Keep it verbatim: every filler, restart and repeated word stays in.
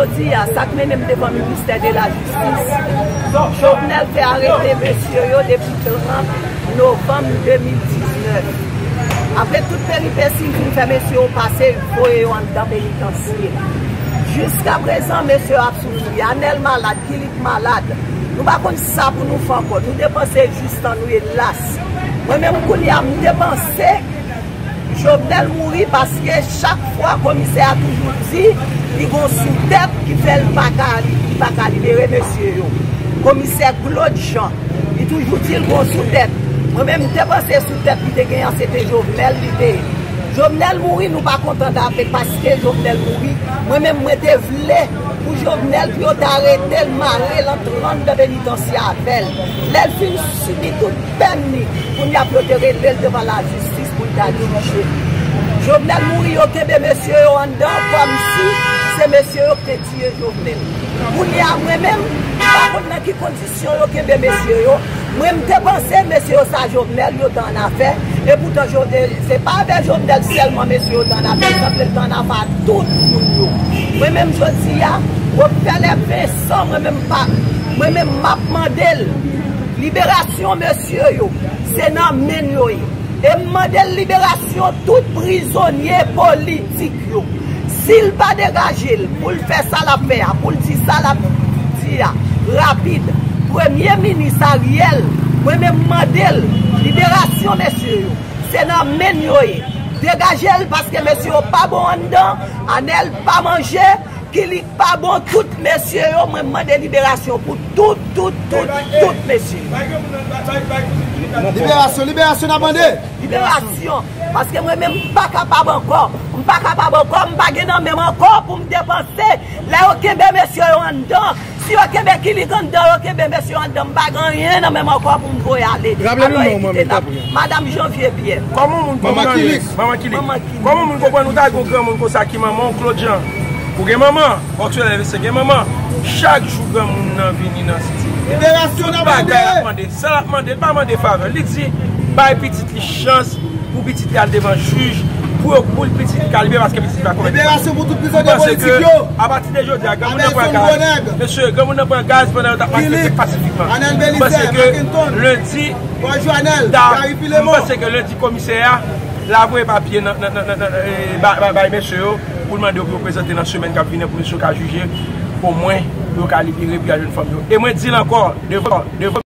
Jodi a, sa k mennen m devan ministè de la jistis, Jovenel te arete mesye yo depi trant novanm de mil diznèf. Apre tout peripesi, l fin fè mesye yo pase, l voye yo anndan penitansye. Jiskaprezan, mesye yo ap soufri. Anèl malad, Kilik malad. Nou pa konn sa pou nou fè ankò. Nou depanse jis tan nou, elas. Mwen menm kounye a, m depanse Jovenel mouri paske chak fwa komisè a toujou di li gon sou tèt ki fè l pa ka, li pa ka libere mesye yo. Komisè Claude Jean, li toujou di l gon sou tèt. Mwen menm, m te panse sou tèt li te genyen an, se te Jovenel li te ye. Jovenel mouri, nou pa kontan avè l paske Jovenel mouri. Mwen menm, mwen te vle pou Jovenel, pou yo ta arete l, mare l, antre anndan penitansye avè l. Lè l fin sibi tout pèn li, kounye a pou yo te rele l devan lajistis pou l ta dirije. Jovenel mouri, yo kenbe mesye yo anndan kòmsi se mesye yo ki te tiye Jovenel. Kounye a, mwen menm, m pa konn nan ki kondisyon yo kenbe mesye yo. Mwen, m te panse mesye yo, sa Jovenel yo te annafè. Epoutan, Jo- e, se pa avè Jovenel sèlman mesye yo te annafè, sanble l te annafè a tout moun yo. Mwen menm, jodi a, Rockefeller Vincent, mwen menm, pa, mwen menm, m ap mande l. Liberasyon mesye yo, se nan men n yo ye. E m mande l liberasyon tout prizonye politik yo. Si l pa degaje l pou l fè sa l ap fè a, pou l di sa l ap di a, rapid, premye minis Ariel, mwen menm m mande l liberasyon mesye yo. Se nan men n yo ye. Degaje l paske mesye yo pa bon anndan, Anèl pa manje, Kilik pa bon, tout mesye yo, mwen mande liberasyon pou tout, tout, tout, tout mesye. Liberasyon, liberasyon n ap mande. Liberasyon. Paske mwen menm, m pa kapab ankò. M pa kapab ankò, m pa gen nan men m ankò pou m depanse. Lè yo kenbe mesye yo anndan, si yo kenbe Kilik anndan, yo kenbe mesye yo anndan, m pa gen anyen nan men m ankò pou m voye ale. Raple nou non, manmi, tanpri. Madanm Janvier Pierre. Kòman moun, kòman Kilik? Manman Kilik. Kòman moun konprann ou ta gen yon granmoun konsa ki manman w, Claude Jean? Ou gen manman? Fòk se lè se gen manman. Chak jou granmoun nan vini nan site. Liberasyon n ap mande. Tout bagay ap mande. Sa l ap mande, l pa mande favè. Li di, bay pitit li chans pou pitit li al devan jij, pou yo, pou pitit li ka libere, paske pitit li pa komèt. Liberasyon pou tout prizonye politik yo. Apati de jodi a, granmoun nan pran gaz. Mesye, granmoun nan pran gaz pandan yo t ap manifeste pasifikman. Mwen panse ke lendi, ta, mwen panse ke lendi komisè a, l a voye papye nan, nan, nan, nan, nan, eh, bay, bay, bay mesye yo, pou l mande yo pou yo prezante nan semèn k ap vini an, pou mesye yo ka jije, omwen, pou yo ka libere, pou y al jwenn fanmi yo. E mwen di l ankò, devan, devan